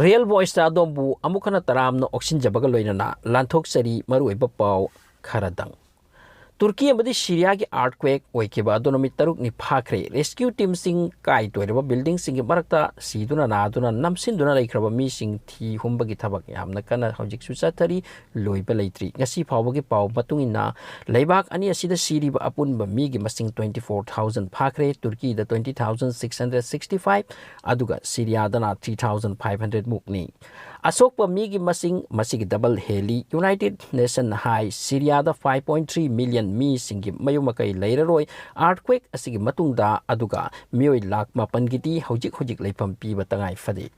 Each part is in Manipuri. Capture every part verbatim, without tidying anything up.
ꯔꯤꯌꯦꯜ ꯚꯣꯏꯁꯇ ꯑꯗꯣꯝꯕꯨ ꯑꯃꯨꯛ ꯍꯟꯅ ꯇꯔꯥꯝꯅ ꯑꯣꯛꯁꯤꯟꯖꯕꯒ ꯂꯣꯏꯅꯅ ꯂꯥꯟꯊꯣꯛꯆꯔꯤ꯫ ꯃꯔꯨꯑꯣꯏꯕ ꯄꯥꯎ ꯈꯔꯗꯪ꯫ ꯇꯨꯔꯀꯤ ꯑꯃꯗꯤ ꯁꯤꯔꯤꯌꯥꯒꯤ earthquake ꯑꯣꯏꯈꯤꯕ ꯑꯗꯨ ꯅꯨꯃꯤꯠ ꯇꯔꯨꯛꯅꯤ ꯐꯥꯈ꯭ꯔꯦ꯫ Rescue teamꯁꯤꯡ ꯀꯥꯏ ꯇꯣꯏꯔꯕ buildingꯁꯤꯡꯒꯤ ꯃꯔꯛꯇ ꯁꯤꯗꯨꯅ ꯅꯥꯗꯨꯅ ꯅꯝꯁꯤꯟꯗꯨꯅ ꯂꯩꯈ꯭ꯔꯕ ꯃꯤꯁꯤꯡ ꯊꯤ ꯍꯨꯝꯕꯒꯤ ꯊꯕꯛ ꯌꯥꯝꯅ ꯀꯟꯅ ꯍꯧꯖꯤꯛꯁꯨ ꯆꯠꯊꯔꯤ, ꯂꯣꯏꯕ ꯂꯩꯇ꯭ꯔꯤ꯫ ꯉꯁꯤ ꯐꯥꯎꯕꯒꯤ ꯄꯥꯎ ꯃꯇꯨꯡ ꯏꯟꯅ, ꯂꯩꯕꯥꯛ ꯑꯅꯤ ꯑꯁꯤꯗ ꯁꯤꯔꯤꯕ ꯑꯄꯨꯟꯕ ꯃꯤꯒꯤ ꯃꯁꯤꯡ twenty four thousand ꯐꯥꯈ꯭ꯔꯦ꯫ ꯇꯨꯔꯀꯤꯗ twenty thousand six hundred sixty five, ꯑꯗꯨꯒ ꯁꯤꯔꯤꯌꯥꯗꯅ three thousand five hundred ꯃꯨꯛꯅꯤ꯫ ꯑꯁꯣꯛꯄ ꯃꯤꯒꯤ ꯃꯁꯤꯡ ꯃꯁꯤꯒꯤ double ꯍꯦꯜꯂꯤ꯫ United Nation ꯍꯥꯏ ꯁꯤꯔꯤꯌꯥꯗ five point three million ꯃꯤꯁꯤꯡꯒꯤ ꯃꯌꯨꯝ ꯃꯀꯩ ꯂꯩꯔꯔꯣꯏ꯫ Earthquake ꯑꯁꯤꯒꯤ ꯃꯇꯨꯡꯗ ꯑꯗꯨꯒ ꯃꯤꯑꯣꯏ ꯂꯥꯈ ꯃꯥꯄꯟꯒꯤꯗꯤ ꯍꯧꯖꯤꯛ ꯍꯧꯖꯤꯛ ꯂꯩꯐꯝ ꯄꯤꯕ ꯇꯉꯥꯏ ꯐꯗꯦ꯫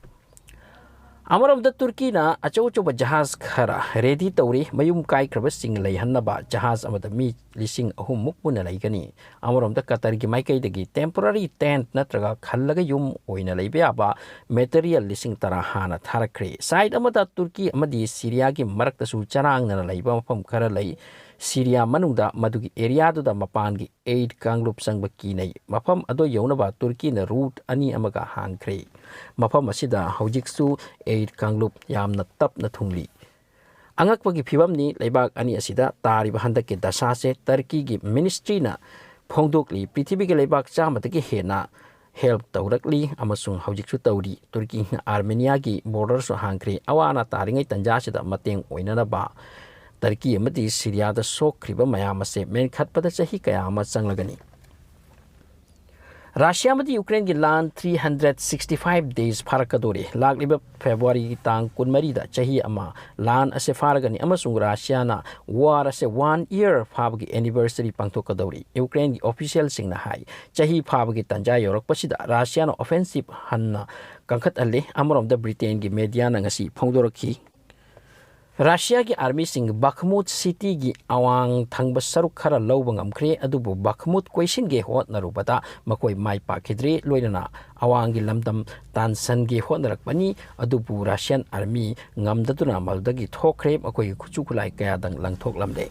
ꯑꯃꯔꯣꯝꯗ ꯇꯨꯔꯀꯤꯅ ꯑꯆꯧ ꯑꯆꯧꯕ ꯖꯍꯥꯖ ꯈꯔ ready ꯇꯧꯔꯤ꯫ ꯃꯌꯨꯝ ꯀꯥꯏꯈ꯭ꯔꯕꯁꯤꯡ ꯂꯩꯍꯟꯅꯕ ꯖꯍꯥꯖ ꯑꯃꯗ ꯃꯤ ꯂꯤꯁꯤꯡ ꯑꯍꯨꯝ ꯃꯨꯛ ꯄꯨꯟꯅ ꯂꯩꯒꯅꯤ꯫ ꯑꯃꯔꯣꯝꯗ ꯀꯇꯔꯒꯤ ꯃꯥꯏꯀꯩꯗꯒꯤ temporary tent ꯅꯠꯇ꯭ꯔꯒ ꯈꯜꯂꯒ ꯌꯨꯝ ꯑꯣꯏꯅ ꯂꯩꯕ ꯌꯥꯕ material ꯂꯤꯁꯤꯡ ꯇꯔꯥ ꯍꯥꯟꯅ ꯊꯥꯔꯛꯈ꯭ꯔꯦ꯫ Side ꯑꯃꯗ ꯇꯨꯔꯀꯤ ꯑꯃꯗꯤ ꯁꯤꯔꯤꯌꯥꯒꯤ ꯃꯔꯛꯇꯁꯨ ꯆꯔꯥꯡꯅꯅ ꯂꯩꯕ ꯃꯐꯝ ꯈꯔ ꯂꯩ꯫ ꯁꯤꯔꯤꯌꯥ ꯃꯅꯨꯡꯗ ꯃꯗꯨꯒꯤ areaꯗꯨꯗ ꯃꯄꯥꯟꯒꯤ aid ꯀꯥꯡꯂꯨꯞ ꯆꯪꯕ ꯀꯤꯅꯩ꯫ ꯃꯐꯝ ꯑꯗꯨ ꯌꯧꯅꯕ ꯇꯨꯔꯀꯤꯅ route ꯑꯅꯤ ꯑꯃꯒ ꯍꯥꯡꯈ꯭ꯔꯦ꯫ ꯃꯐꯝ ꯑꯁꯤꯗ ꯍꯧꯖꯤꯛꯁꯨ aid ꯀꯥꯡꯂꯨꯞ ꯌꯥꯝꯅ ꯇꯞꯅ ꯊꯨꯡꯂꯤ꯫ ꯑꯉꯛꯄꯒꯤ ꯐꯤꯕꯝꯅꯤ꯫ ꯂꯩꯕꯥꯛ ꯑꯅꯤ ꯑꯁꯤꯗ ꯇꯥꯔꯤꯕ ꯍꯟꯗꯛꯀꯤ ꯗꯁꯥꯁꯦ ꯇꯔꯀꯤꯒꯤ ministryꯅ ꯐꯣꯡꯗꯣꯛꯂꯤ꯫ ꯄ꯭ꯔꯤꯊꯤꯕꯤꯒꯤ ꯂꯩꯕꯥꯛ ꯆꯥꯝꯃꯗꯒꯤ ꯍꯦꯟꯅ help ꯇꯧꯔꯛꯂꯤ ꯑꯃꯁꯨꯡ ꯍꯧꯖꯤꯛꯁꯨ ꯇꯧꯔꯤ꯫ ꯇꯨꯔꯀꯤꯅ ꯑꯥꯔꯃꯦꯅꯤꯌꯥꯒꯤ borderꯁꯨ ꯍꯥꯡꯈ꯭ꯔꯦ꯫ ꯑꯋꯥ ꯑꯅꯥ ꯇꯥꯔꯤꯉꯩ ꯇꯟꯖꯥꯁꯤꯗ ꯃꯇꯦꯡ ꯑꯣꯏꯅꯅꯕ ꯇꯔꯀꯤ ꯑꯃꯗꯤ ꯁꯤꯔꯤꯌꯥꯗ ꯁꯣꯛꯈ꯭ꯔꯤꯕ ꯃꯌꯥꯝ ꯑꯁꯦ ꯃꯦꯟꯈꯠꯄꯗ ꯆꯍꯤ ꯀꯌꯥ ꯑꯃ ꯆꯪꯂꯒꯅꯤ꯫ ꯔꯥꯁꯤꯌꯥ ꯑꯃꯗꯤ ꯌꯨꯀ꯭ꯔꯦꯟꯒꯤ ꯂꯥꯟ three hundred sixty five days ꯐꯥꯔꯛꯀꯗꯧꯔꯤ꯫ ꯂꯥꯛꯂꯤꯕ ꯐꯦꯕ꯭ꯔꯨꯋꯥꯔꯤꯒꯤ ꯇꯥꯡ ꯀꯨꯟꯃꯔꯤꯗ ꯆꯍꯤ ꯑꯃ ꯂꯥꯟ ꯑꯁꯦ ꯐꯥꯔꯒꯅꯤ ꯑꯃꯁꯨꯡ ꯔꯥꯁꯤꯌꯥꯅ war ꯑꯁꯦ one year ꯐꯥꯕꯒꯤ anniversary ꯄꯥꯡꯊꯣꯛꯀꯗꯧꯔꯤ꯫ ꯌꯨꯀ꯭ꯔꯦꯟꯒꯤ officialꯁꯤꯡꯅ ꯍꯥꯏ, ꯆꯍꯤ ꯐꯥꯕꯒꯤ ꯇꯟꯖꯥ ꯌꯧꯔꯛꯄꯁꯤꯗ ꯔꯥꯁꯤꯌꯥꯅ offensive ꯍꯟꯅ ꯀꯟꯈꯠꯍꯜꯂꯤ꯫ ꯑꯃꯔꯣꯝꯗ ꯕ꯭ꯔꯤꯇꯦꯟꯒꯤ mediaꯅ ꯉꯁꯤ ꯐꯣꯡꯗꯣꯔꯛꯈꯤ, ꯔꯥꯁꯤꯌꯥꯒꯤ ꯑꯥꯔꯃꯤꯁꯤꯡ ꯕꯈꯃꯨꯠ cityꯒꯤ ꯑꯋꯥꯡ ꯊꯪꯕ ꯁꯔꯨꯛ ꯈꯔ ꯂꯧꯕ ꯉꯝꯈ꯭ꯔꯦ, ꯑꯗꯨꯕꯨ ꯕꯈꯃꯨꯠ ꯀꯣꯏꯁꯤꯟꯒꯦ ꯍꯣꯠꯅꯔꯨꯕꯗ ꯃꯈꯣꯏ ꯃꯥꯏ ꯄꯥꯛꯈꯤꯗ꯭ꯔꯦ꯫ ꯂꯣꯏꯅꯅ ꯑꯋꯥꯡꯒꯤ ꯂꯝꯗꯝ ꯇꯥꯟꯁꯟꯒꯦ ꯍꯣꯠꯅꯔꯛꯄꯅꯤ, ꯑꯗꯨꯕꯨ ꯔꯥꯁꯤꯌꯥꯟ ꯑꯥꯔꯃꯤ ꯉꯝꯗꯗꯨꯅ ꯃꯗꯨꯗꯒꯤ ꯊꯣꯛꯈ꯭ꯔꯦ꯫ ꯃꯈꯣꯏꯒꯤ ꯈꯨꯠꯁꯨ ꯈꯨꯠꯂꯥꯏ ꯀꯌꯥꯗꯪ ꯂꯪꯊꯣꯛꯂꯝꯂꯦ꯫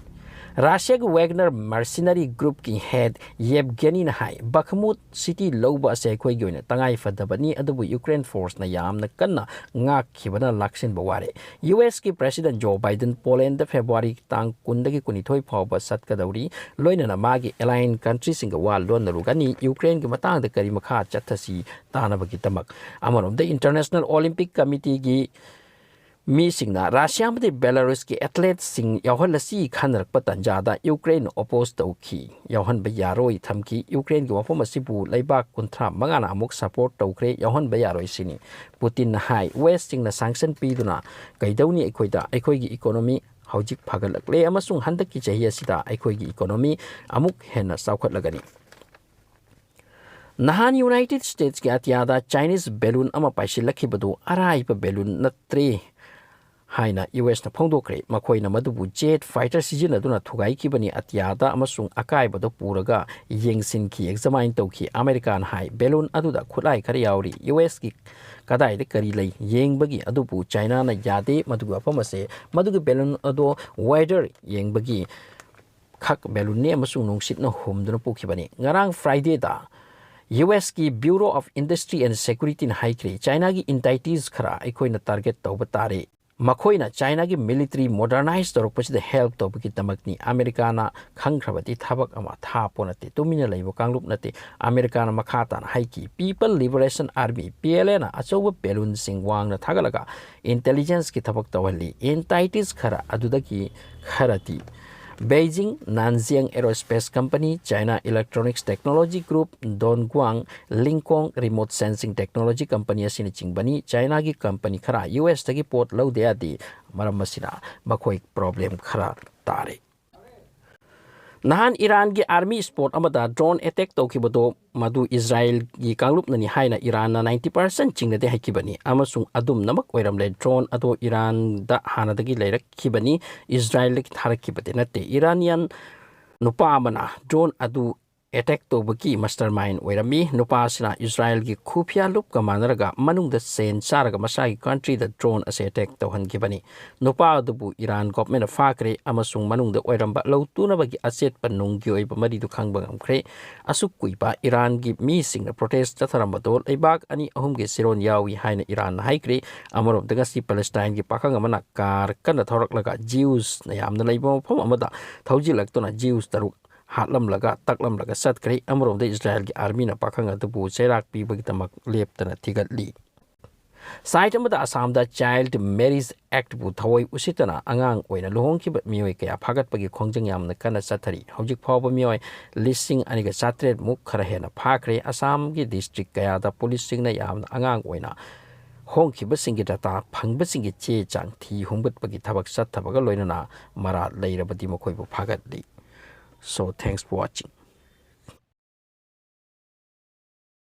ꯔꯁꯤꯌꯥꯒꯤ Wagner mercenary groupꯀꯤ head Yevgenyꯅ ꯍꯥꯏ, "Bakhmut city ꯂꯧꯕ ꯑꯁꯦ ꯑꯩꯈꯣꯏꯒꯤ ꯑꯣꯏꯅ ꯇꯉꯥꯏ ꯐꯗꯕꯅꯤ, ꯑꯗꯨꯕꯨ ꯌꯨꯀ꯭ꯔꯦꯟ forceꯅ ꯌꯥꯝꯅ ꯀꯟꯅ ꯉꯥꯛꯈꯤꯕꯅ ꯂꯥꯛꯁꯤꯟꯕ ꯋꯥꯔꯦ꯫" ꯌꯨ ꯑꯦꯁꯀꯤ President Joe Biden ꯄꯣꯂꯦꯟꯗ February ꯇꯥꯡ ꯀꯨꯟꯗꯒꯤ ꯀꯨꯟꯅꯤꯊꯣꯏ ꯐꯥꯎꯕ ꯆꯠꯀꯗꯧꯔꯤ꯫ ꯂꯣꯏꯅꯅ ꯃꯥꯒꯤ alliance countryꯁꯤꯡꯒ ꯋꯥ ꯂꯣꯟꯅꯔꯨꯒꯅꯤ꯫ ꯌꯨꯀ꯭ꯔꯦꯟꯒꯤ ꯃꯇꯥꯡꯗ ꯀꯔꯤ ꯃꯈꯥ ꯆꯠꯊꯁꯤ ꯇꯥꯅꯕꯒꯤꯗꯃꯛ꯫ ꯑꯃꯔꯣꯝꯗ International Olympic Committeeꯒꯤ ꯃꯤꯁꯤꯡꯅ ꯔꯁꯤꯌꯥ ꯑꯃꯗꯤ ꯕꯦꯂꯥꯔꯨꯁꯀꯤ athleteꯁꯤꯡ ꯌꯥꯎꯍꯜꯂꯁꯤ ꯈꯟꯅꯔꯛꯄ ꯇꯥꯟꯖꯥꯗ ꯌꯨꯀ꯭ꯔꯦꯟꯅ oppose ꯇꯧꯈꯤ, ꯌꯥꯎꯍꯟꯕ ꯌꯥꯔꯣꯏ ꯊꯝꯈꯤ꯫ ꯌꯨꯀ꯭ꯔꯦꯟꯒꯤ ꯋꯥꯐꯝ ꯑꯁꯤꯕꯨ ꯂꯩꯕꯥꯛ ꯀꯨꯟꯊ꯭ꯔꯥ ꯃꯉꯥꯅ ꯑꯃꯨꯛ support ꯇꯧꯈ꯭ꯔꯦ, ꯌꯥꯎꯍꯟꯕ ꯌꯥꯔꯣꯏ ꯁꯤꯅꯤ꯫ ꯄꯨꯇꯤꯟꯅ ꯍꯥꯏ, "Westꯁꯤꯡꯅ sanction ꯄꯤꯗꯨꯅ ꯀꯩꯗꯧꯅꯤ ꯑꯩꯈꯣꯏꯗ? ꯑꯩꯈꯣꯏꯒꯤ economy ꯍꯧꯖꯤꯛ ꯐꯒꯠꯂꯛꯂꯦ ꯑꯃꯁꯨꯡ ꯍꯟꯗꯛꯀꯤ ꯆꯍꯤ ꯑꯁꯤꯗ ꯑꯩꯈꯣꯏꯒꯤ economy ꯑꯃꯨꯛ ꯍꯦꯟꯅ ꯆꯥꯎꯈꯠꯂꯒꯅꯤ꯫" ꯅꯍꯥꯟ United Statesꯀꯤ ꯑꯇꯤꯌꯥꯗ Chinese balloon ꯑꯃ ꯄꯥꯏꯁꯤꯜꯂꯛꯈꯤꯕꯗꯨ ꯑꯔꯥꯏꯕ balloon ꯅꯠꯇ꯭ꯔꯦ ꯍꯥꯏꯅ ꯌꯨ ꯑꯦꯁꯅ ꯐꯣꯡꯗꯣꯛꯈ꯭ꯔꯦ꯫ ꯃꯈꯣꯏꯅ ꯃꯗꯨꯕꯨ jet fighter ꯁꯤꯖꯤꯟꯅꯗꯨꯅ ꯊꯨꯒꯥꯏꯈꯤꯕꯅꯤ꯫ ꯑꯇꯤꯌꯥꯗ ꯑꯃꯁꯨꯡ ꯑꯀꯥꯏꯕꯗ ꯄꯨꯔꯒ ꯌꯦꯡꯁꯤꯟꯈꯤ, examine ꯇꯧꯈꯤ꯫ ꯑꯃꯦꯔꯤꯀꯥꯅ ꯍꯥꯏ, balloon ꯑꯗꯨꯗ ꯈꯨꯠꯂꯥꯏ ꯈꯔ ꯌꯥꯎꯔꯤ꯫ ꯌꯨ ꯑꯦꯁꯀꯤ ꯀꯗꯥꯏꯗ ꯀꯔꯤ ꯂꯩ ꯌꯦꯡꯕꯒꯤ ꯑꯗꯨꯕꯨ ꯆꯥꯏꯅꯥꯅ ꯌꯥꯗꯦ꯫ ꯃꯗꯨꯒꯤ ꯋꯥꯐꯝ ꯑꯁꯦ ꯃꯗꯨꯒꯤ balloon ꯑꯗꯣ weather ꯌꯦꯡꯕꯒꯤ ꯈꯛ balloonꯅꯤ ꯑꯃꯁꯨꯡ ꯅꯨꯡꯁꯤꯠꯅ ꯍꯨꯝꯗꯨꯅ ꯄꯨꯈꯤꯕꯅꯤ꯫ ꯉꯔꯥꯡ Fridayꯗ ꯌꯨ ꯑꯦꯁꯀꯤ Bureau of Industry and Securityꯅ ꯍꯥꯏꯈ꯭ꯔꯦ, "ꯆꯥꯏꯅꯥꯒꯤ entities ꯈꯔ ꯑꯩꯈꯣꯏꯅ target ꯇꯧꯕ ꯇꯥꯔꯦ꯫ ꯃꯈꯣꯏꯅ ꯆꯥꯏꯅꯥꯒꯤ military modernize ꯇꯧꯔꯛꯄꯁꯤꯗ help ꯇꯧꯕꯒꯤꯗꯃꯛꯅꯤ꯫ ꯑꯃꯦꯔꯤꯀꯥꯅ ꯈꯪꯈ꯭ꯔꯕꯗꯤ ꯊꯕꯛ ꯑꯃ ꯊꯥꯄꯣ ꯅꯠꯇꯦ, ꯇꯨꯃꯤꯟꯅ ꯂꯩꯕ ꯀꯥꯡꯂꯨꯞ ꯅꯠꯇꯦ꯫" ꯑꯃꯦꯔꯤꯀꯥꯅ ꯃꯈꯥ ꯇꯥꯅ ꯍꯥꯏꯈꯤ, "People Liberation Army, P L Aꯅ ꯑꯆꯧꯕ balloonꯁꯤꯡ ꯋꯥꯡꯅ ꯊꯥꯒꯠꯂꯒ intelligenceꯀꯤ ꯊꯕꯛ ꯇꯧꯍꯜꯂꯤ꯫ Entities ꯈꯔ ꯑꯗꯨꯗꯒꯤ ꯈꯔꯗꯤ Beijing Nanjing Aerospace Company, China Electronics Technology Group, Dongguan, Lingkong Remote Sensing Technology Company ꯑꯁꯤꯅꯆꯤꯡꯕꯅꯤ꯫ ꯆꯥꯏꯅꯥꯒꯤ company ꯈꯔ ꯌꯨ ꯑꯦꯁꯇꯒꯤ ꯄꯣꯠ ꯂꯧꯗ ꯌꯥꯗꯦ꯫ ꯃꯔꯝ ꯑꯁꯤꯅ ꯃꯈꯣꯏ problem ꯈꯔ ꯇꯥꯔꯦ꯫ ꯅꯍꯥꯟ ꯏꯔꯥꯟꯒꯤ army spot ꯑꯃꯗ drone attack ꯇꯧꯈꯤꯕꯗꯣ ꯃꯗꯨ ꯏꯖꯔꯥꯏꯜꯒꯤ ꯀꯥꯡꯂꯨꯞꯅꯅꯤ ꯍꯥꯏꯅ ꯏꯔꯥꯟꯅ ninety percent ꯆꯤꯡꯅꯗꯦ ꯍꯥꯏꯈꯤꯕꯅꯤ, ꯑꯃꯁꯨꯡ ꯑꯗꯨꯝꯅꯃꯛ ꯑꯣꯏꯔꯝꯂꯦ꯫ Drone ꯑꯗꯨ ꯏꯔꯥꯟꯗ ꯍꯥꯟꯅꯗꯒꯤ ꯂꯩꯔꯛꯈꯤꯕꯅꯤ, ꯏꯖꯔꯥꯏꯜꯗꯒꯤ ꯊꯥꯔꯛꯈꯤꯕꯗꯤ ꯅꯠꯇꯦ꯫ Iranian ꯅꯨꯄꯥ ꯑꯃꯅ drone ꯑꯗꯨ ꯑꯦꯇꯦꯛ ꯇꯧꯕꯒꯤ ꯃꯁꯇꯔ ꯃꯥꯏꯟ ꯑꯣꯏꯔꯝꯃꯤ꯫ ꯅꯨꯄꯥ ꯑꯁꯤꯅ ꯏꯖꯔꯥꯏꯜꯒꯤ ꯈꯨꯐꯤꯌꯥ ꯂꯨꯞꯀ ꯃꯥꯟꯅꯔꯒ ꯃꯅꯨꯡꯗ ꯁꯦꯟ ꯆꯥꯔꯒ ꯃꯁꯥꯒꯤ ꯀꯟꯇ꯭ꯔꯤꯗ ꯗ꯭ꯔꯣꯟ ꯑꯁꯤ ꯑꯦꯇꯦꯛ ꯇꯧꯍꯟꯈꯤꯕꯅꯤ꯫ ꯅꯨꯄꯥ ꯑꯗꯨꯕꯨ ꯏꯔꯥꯟ ꯒꯣꯚꯔꯟꯃꯦꯟꯠꯅ ꯐꯥꯈ꯭ꯔꯦ ꯑꯃꯁꯨꯡ ꯃꯅꯨꯡꯗ ꯑꯣꯏꯔꯝꯕ ꯂꯧ ꯇꯨꯅꯕꯒꯤ ꯑꯆꯦꯠꯄ ꯅꯨꯡꯒꯤ ꯑꯣꯏꯕ ꯃꯔꯤꯗꯨ ꯈꯪꯕ ꯉꯝꯈ꯭ꯔꯦ꯫ ꯑꯁꯨꯛ ꯀꯨꯏꯕ ꯏꯔꯥꯟꯒꯤ ꯃꯤꯁꯤꯡꯅ ꯄ꯭ꯔꯣꯇꯦꯁ ꯆꯠꯊꯔꯝꯕꯗꯨ ꯂꯩꯕꯥꯛ ꯑꯅꯤ ꯑꯍꯨꯝꯒꯤ ꯆꯦꯔꯣꯟ ꯌꯥꯎꯏ ꯍꯥꯏꯅ ꯏꯔꯥꯟꯅ ꯍꯥꯏꯈ꯭ꯔꯦ꯫ ꯑꯃꯔꯣꯝꯗ ꯉꯁꯤ ꯄꯦꯂꯦꯁꯇꯥꯏꯟꯒꯤ ꯄꯥꯈꯪ ꯑꯃꯅ ꯀꯥꯔ ꯀꯟꯅ ꯊꯧꯔꯛꯂꯒ ꯖꯤꯎꯁꯅ ꯌꯥꯝꯅ ꯂꯩꯕ ꯃꯐꯝ ꯑꯃꯗ ꯊꯧꯖꯤꯜꯂꯛꯇꯨꯅ ꯖꯤꯎꯁ ꯇꯔꯨꯛ ꯍꯥꯠꯂꯝꯂꯒ ꯇꯛꯂꯝꯂꯒ ꯆꯠꯈ꯭ꯔꯦ꯫ ꯑꯃꯔꯣꯝꯗ ꯏꯖꯔꯥꯏꯜꯒꯤ ꯑꯥꯔꯃꯤꯅ ꯄꯥꯈꯪ ꯑꯗꯨꯕꯨ ꯆꯩꯔꯥꯛ ꯄꯤꯕꯒꯤꯗꯃꯛ ꯂꯦꯞꯇꯅ ꯊꯤꯒꯠꯂꯤ꯫ ꯁꯥꯏꯠ ꯑꯃꯗ ꯑꯁꯥꯝꯗ ꯆꯥꯏꯜꯗ ꯃꯦꯔꯤꯖ ꯑꯦꯛꯠꯕꯨ ꯊꯑꯣꯏ ꯎꯁꯤꯠꯇꯅ ꯑꯉꯥꯡ ꯑꯣꯏꯅ ꯂꯨꯍꯣꯡꯈꯤꯕ ꯃꯤꯑꯣꯏ ꯀꯌꯥ ꯐꯥꯒꯠꯄꯒꯤ ꯈꯣꯡꯖꯪ ꯌꯥꯝꯅ ꯀꯟꯅ ꯆꯠꯊꯔꯤ꯫ ꯍꯧꯖꯤꯛ ꯐꯥꯎꯕ ꯃꯤꯑꯣꯏ ꯂꯤꯁꯤꯡ ꯑꯅꯤꯒ ꯆꯥꯇ꯭ꯔꯦꯠ ꯃꯨꯛ ꯈꯔ ꯍꯦꯟꯅ ꯐꯥꯈ꯭ꯔꯦ꯫ ꯑꯁꯥꯝꯒꯤ ꯗꯤꯁꯇ꯭ꯔꯤꯛ ꯀꯌꯥꯗ ꯄꯨꯂꯤꯁꯁꯤꯡꯅ ꯌꯥꯝꯅ ꯑꯉꯥꯡ ꯑꯣꯏꯅ ꯍꯣꯡꯈꯤꯕꯁꯤꯡꯒꯤ ꯗꯇꯥ ꯐꯪꯕꯁꯤꯡꯒꯤ ꯆꯦ ꯆꯥꯡ ꯊꯤ ꯍꯨꯝꯒꯠꯄꯒꯤ ꯊꯕꯛ ꯆꯠꯊꯕꯒ ꯂꯣꯏꯅꯅ ꯃꯔꯥꯜ ꯂꯩꯔꯕꯗꯤ ꯃꯈꯣꯏꯕꯨ ꯐꯥꯒꯠꯂꯤ꯫ So, thanks for watching.